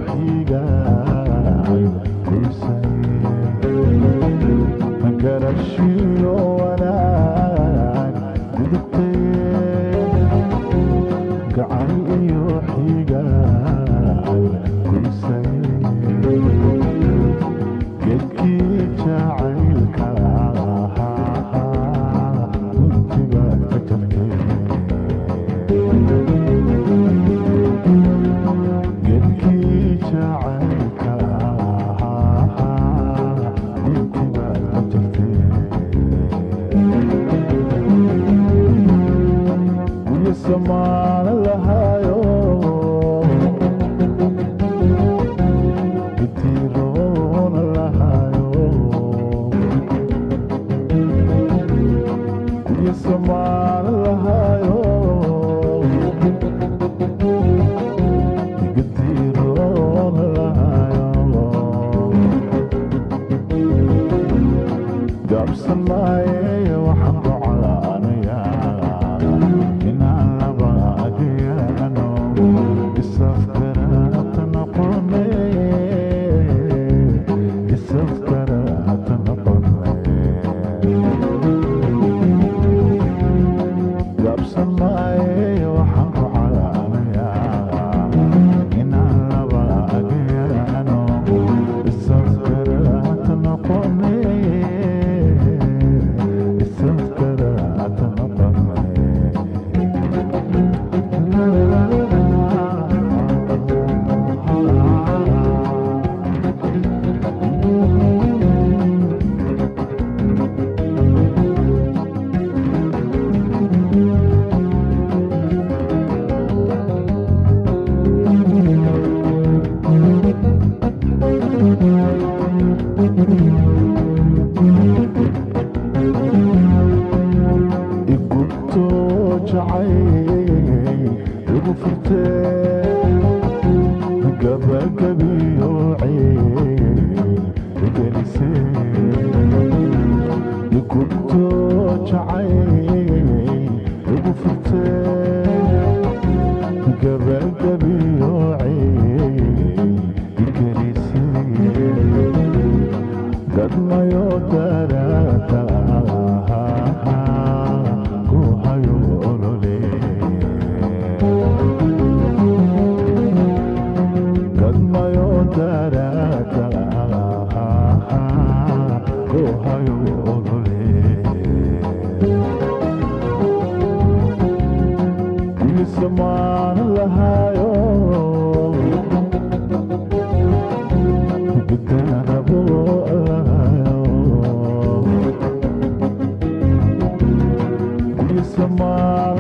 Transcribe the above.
Xigaal kuysay garashiyo wanaag gudubtay, gacal iyo xigaal kuysay, geedkii jacaylka ahaa guntibaad ka jartay, geedkii jacaylka ahaa guntibaad ka jartay. Guryo samaana lahaayo, gitiroona lahaayo, guryo samaana lahaayo, gitiroona lahaayo, gaabsanaaye. Waxaan gocaanayaa inaan laba agyaano isafkaraata noqone, isafkaraata noqone. Gaabsanaaye, waxaan gocaanayaa inaan laba agyaano isafkaraata noqone, isafkaraata noqone. Igubto jacayl igu furtee, gabagabiyo ceel igelisee. Igubto jacayl igu furtee, gabagabiyo ceel igelisee, gadmayo daraada guhayo olole, gadmayo daraada guhayo olole. Guryo samaan lahaayo, gidaarabo lahaayo, guryo samaan